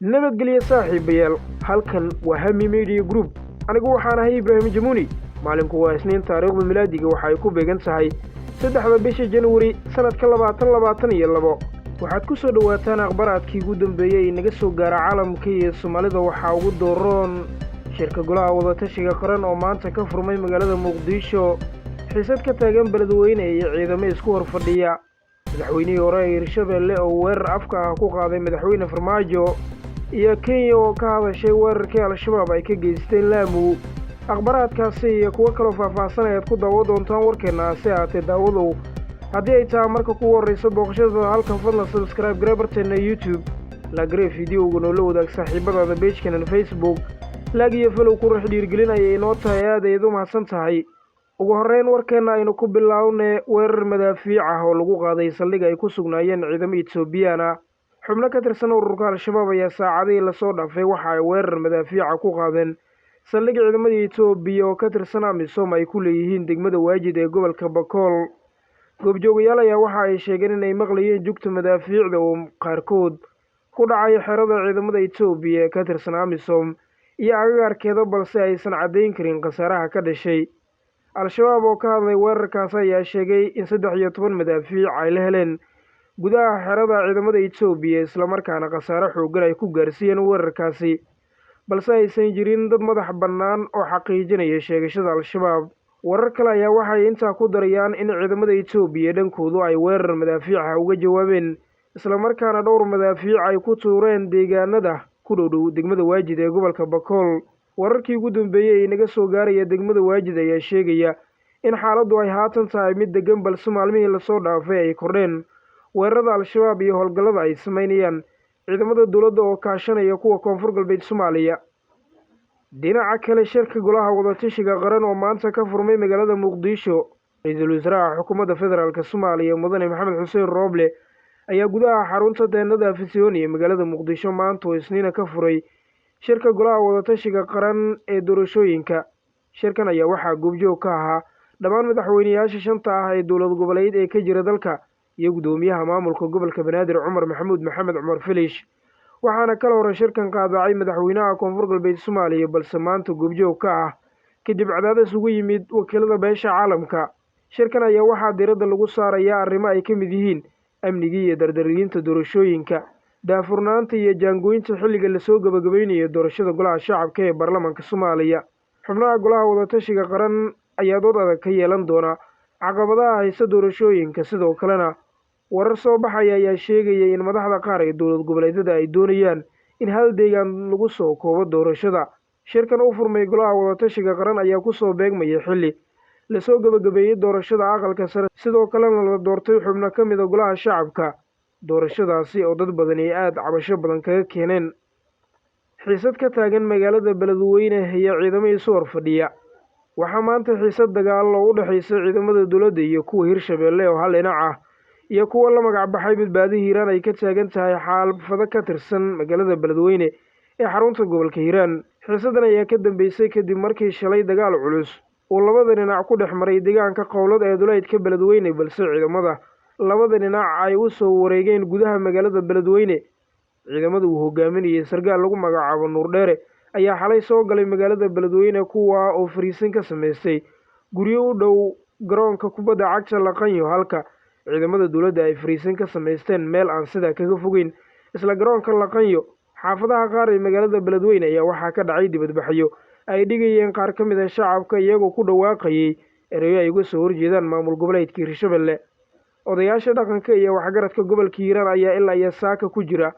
Nabadgelyo saaxiibayaal, halkan waa Hami Media Group. Anigu waxaan ahay Ibraahim Jamuuni. Maalinku waa Isniin, taariikhda milaadiga waxa ay ku beegan tahay 3-da bisha Januari sanadka 2022. Waxaad ku soo dhowaataan akhbaraadkii ugu dambeeyey ee naga soo gaara caalamka iyo Soomaalida. Waxaa ugu dooroon shirka golaha wadatashiga qaran oo maanta ka furmay magaalada Muqdisho, xiisad ka taagan Beledweyne iyo ciidamo isku hor fadhiya, madaxweynihii hore ee Hirshabeelle oo weerar afka ah ku qaaday madaxweyne Farmaajo, iyo Kenya oo ka hadashay weerarkii Al-Shabaab ay ka geysteen Laamu. Akhbaraadkaasi iyo kuwo kaloo faahfaahsan ayaad ku daawo doontaan warkeenna. Hase ahaatee daawadow, haddii ay tahay marka kugu horrayso booqashadada halkan, fadlan subscribe garee barteenna YouTube, like garee fideoga, noola wadaag saaxiibadaada page-kanan Facebook, like iyo follow ku ruux dhiirgelin ayay inoo tahay. Aad ayaad u mahadsan tahay. Ugu horreyn warkeenna aynu ku bilownay weerar madaafiic ah oo lagu qaaday saldhig ay ku sugnaayeen ciidamo Etoobiyaan ah. Xubno ka tirsan ururka Al-Shabaab ayaa saacadihii lasoo dhaafay waxa ay weerar madaafiica ku qaadeen saldhig ciidamada Etoobiya oo ka tirsan AMISOM ay ku leeyihiin degmada Waajid ee gobolka Bakool. Goobjoogayaal ayaa waxa ay sheegeen inay maqlayeen jugta madaafiicda oo qaarkood ku dhacay xerada ciidamada Etoobiya ee ka tirsan AMISOM iyo agagaarkeeda, balse aysan caddayn karin khasaaraha ka dhashay. Al-Shabaab oo ka hadlay weerarkaas ayaa sheegay in 13 madaafiic ay la heleen gudaha xerada ciidamada Etoobiya, islamarkaana khasaare xooggan ay ku gaarsiiyeen weerarkaasi, balse aysan jirin dad madax bannaan oo xaqiijinaya sheegashada Al-Shabaab. Warar kale ayaa waxay intaa ku darayaan in ciidamada Etoobiya dhankoodu ay weerar madaafiica uga jawaabeen, islamarkaana dhowr madaafiic ay ku tuureen deegaanada ku dhow dhow degmada Waajid ee gobolka Bakool. Wararkii ugu dambeeyey ee naga soo gaaraya degmada Waajid ayaa sheegaya in xaaladdu ay haatan tahay mid degan, balse maalmihii lasoo dhaafay ay kordheen weerarada Al-Shabaab iyo howlgallada ay samaynayaan ciidamada dowladda oo kaashanaya kuwa Koonfur Galbeed Soomaaliya. Dhinaca kale, shirka golaha wadatashiga qaran oo maanta ka furmay magaalada Muqdisho, ra-iisul wasaaraha xukuumadda federaalk Soomaaliya mudane Maxamed Xuseen Rooble ayaa gudaha xarunta teenada Afisyooni ee magaalada Muqdisho maanta oo Isniina ka furay shirka golaha wadatashiga qaran ee doorashooyinka. Shirkan ayaa waxaa goobjoog ka ahaa dhammaan madaxweyneyaasha shanta ah ee dowlad goboleed ee ka jira dalka iyo guddoomiyaha maamulka gobolka Banaadir Cumar Maxamuud Maxamed Cumar Filish, waxaana kala hore shirkan qaadacay madaxweynaha Koonfur Galbeed Soomaaliya, balse maanta goobjoog ka ah kadib cadaadis ugu yimid wakiilada beesha caalamka. Shirkan ayaa waxaa diiradda lagu saarayaa arrimo ay ka mid yihiin amnigii iyo dardargelinta doorashooyinka, daahfurnaanta iyo jaangooynta xilliga lasoo gabagabaynayo doorashada golaha shacabka ee baarlamaanka Soomaaliya. Xubnaha golaha wadatashiga qaran ayaa dood adag ka yeelan doona caqabadaha haysta doorashooyinka. Sidoo kalena warar soo baxaya ayaa sheegaya in madaxda qaar ee dowlad goboleedyada ay doonayaan in hal deegaan lagu soo koobo doorashada. Shirkan u furmay golaha wadatashiga qaran ayaa kusoo beegmaya xilli lasoo gabagabeeyey doorashada aqalka sare, sidoo kalena la doortay xubno ka mid a golaha shacabka, doorashadaasi oo dad badani aada cabasho badan kaga keeneen. Xiisad ka taagan magaalada Beledweyne iyo ciidamo isu hor fadhiya. Waxaa maanta xiisad dagaal oo u dhexaysa ciidamada dowladda iyo kuwa Hirshabeelle oo hal dhinac ah iyo kuwa la magac baxay Badbaado Hiiraan ay ka taagan tahay xaafado ka tirsan magaalada Beledweyne ee xarunta gobolka Hiiraan. Xiisadan ayaa ka dambeysay kadib markii shalay dagaal culus uu labada dhinac ku dhex maray deegaanka Qowlad ee duleedka Beledweyne, balse ciidamada labada dhinac ay u soo wareegeen gudaha magaalada Beledweyne. Ciidamada uu hogaaminayay sarkaal lagu magacaabo Nuur Dheere ayaa xalay soo galay magaalada Beledweyne, kuwa oo fariisin ka samaystay guryo u dhow garoonka kubadda cagta Laqanyo, halka ciidamada dowladda ay fariisin ka samaysteen meel aan sidaa kaga fogeyn isla garoonka Laqanyo. Xaafadaha qaar ee magaalada Beledweyne ayaa waxaa ka dhacay dibadbaxyo ay dhigayeen qaar ka mid ah shacabka, iyagoo ku dhawaaqayay ereyo ay uga soo horjeedaan maamul goboleedka Hirshabelle. Odayaasha dhaqanka iyo waxgaradka gobolka Hiiraan ayaa ilaa iyo saaka ku jira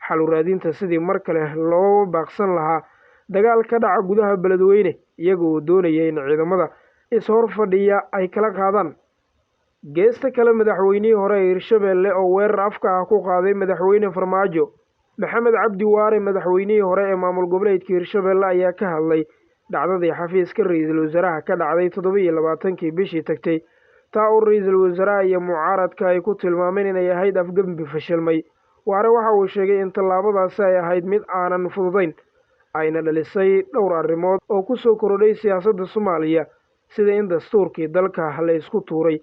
xal u raadinta sidii mar kale loo baaqsan lahaa dagaal ka dhaca gudaha Beledweyne, iyaga oo doonaya in ciidamada is-hor fadhiya ay kala qaadaan. Geesta kale, madaxweynihii hore ee Hirshabelle oo weerar afka ah ku qaaday madaxweyne Farmaajo. Maxamed Cabdi Waare, madaxweynihii hore ee maamul goboleedka Hirshabelle, ayaa ka hadlay dhacdadii xafiiska ra-iisul wasaaraha ka dhacday 27-kii bishii tagtay, taa oo ra-iisul wasaaraha iyo mucaaradka ay ku tilmaameen inay ahayd afgembi fashilmay. Waare waxa uu sheegay in tallaabadaasi ay ahayd mid aanan fududayn, ayna dhalisay dhowr arrimood oo ku soo korodhay siyaasadda Soomaaliya, sida in dastuurkii dalka la isku tuuray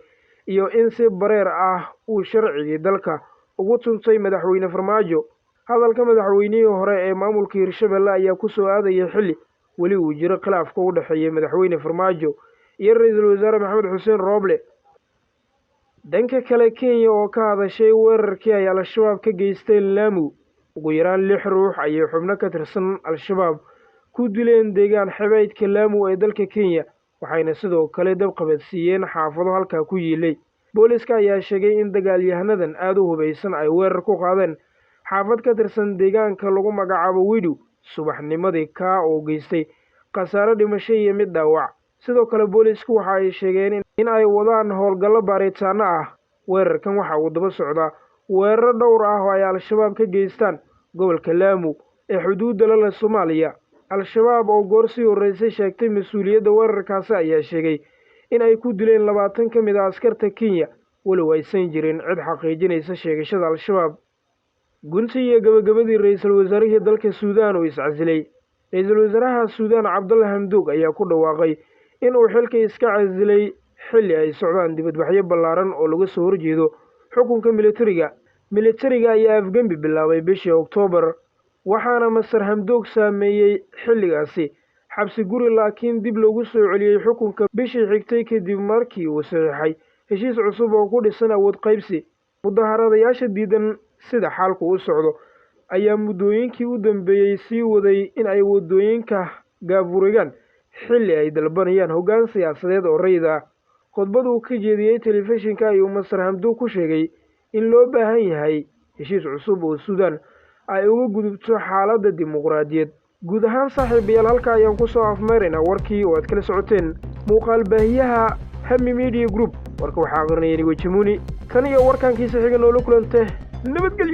iyo in si bareer ah uu sharcigii dalka ugu tuntay madaxweyne Farmaajo. Hadalka madaxweynihii hore ee maamulka Hirshabelle ayaa ku soo aadaya xilli weli uu jiro khilaafka u dhexeeya madaxweyne Farmaajo iyo ra-iisul wasaare Maxamed Xuseen Rooble. Dhanka kale, Kenya oo ka hadashay weerarkii ay Al-Shabaab ka geysteen Laamu. Ugu yaraan lix ruux ayay xubno ka tirsan Al-Shabaab ku dileen deegaan xebeedka Laamu ee dalka Kenya, waxayna sidoo kale dab qabadsiiyeen xaafado halkaa ku yiilay. Booliska ayaa sheegay in dagaalyahanadan aada u hubaysan ay weerar ku qaadeen xaafad ka tirsan deegaanka lagu magacaabo Widu subaxnimadii, kaa oo geystay khasaare dhimasho iyo mid dhaawac. Sidoo kale boolisku waxa ay sheegeen in ay wadaan howlgallo baaritaano ah. Weerarkan waxa uu daba socdaa weeraro dhowr ah oo ay Al-Shabaab ka geystaan gobolka Laamu ee xuduudda la leh Soomaaliya. Al-Shabaab oo goor sii horreysay sheegtay mas-uuliyadda weerarkaasi ayaa sheegay in ay ku dileen 20 ka mid ah askarta Kenya, walow aysan jirin cid xaqiijinaysa sheegashada Al-Shabaab. Gunti iyo gabagabadii, ra-iisul wasaarihii dalka Suudaan oo iscasilay. Ra-iisul wasaaraha Suudaan Cabdulla Hamduug ayaa ku dhawaaqay in uu xilka iska casilay xilli ay socdaan dibadbaxyo ballaaran oo laga soo horjeedo xukunka militariga. Militariga ayaa afgembi bilaabay bishii Oktoobar, waxaana Masar Hamdoog saameeyey xilligaasi xabsi guri, laakiin dib loogu soo celiyey xukunka bishii xigtay kadib markii uu saxiixay heshiis cusub oo ku dhisan awood qaybsi. Mudaharadayaasha diidan sida xaalku u socdo ayaa muddooyinkii u dambeeyey sii waday in ay waddooyinka gaafuregaan xilli ay dalbanayaan hoggaan siyaasadeed oo rayid ah. Khudbad uu ka jeediyey telefishinka ayuu Masar Hamduug ku sheegay in loo baahan yahay heshiis cusub oo Suudaan ay uga gudubto xaaladda dimuqraadiyad. Guud ahaan saaxiibayaal, halka ayaan ku soo afmeeraynaa warkii oo aad kala socoteen muuqaal baahiyaha Hami Media Group. Warka waxaa aqrinaya Nigo Jamuni. Tan iyo warkankiisa xiga noola kulante, nabadgelyo.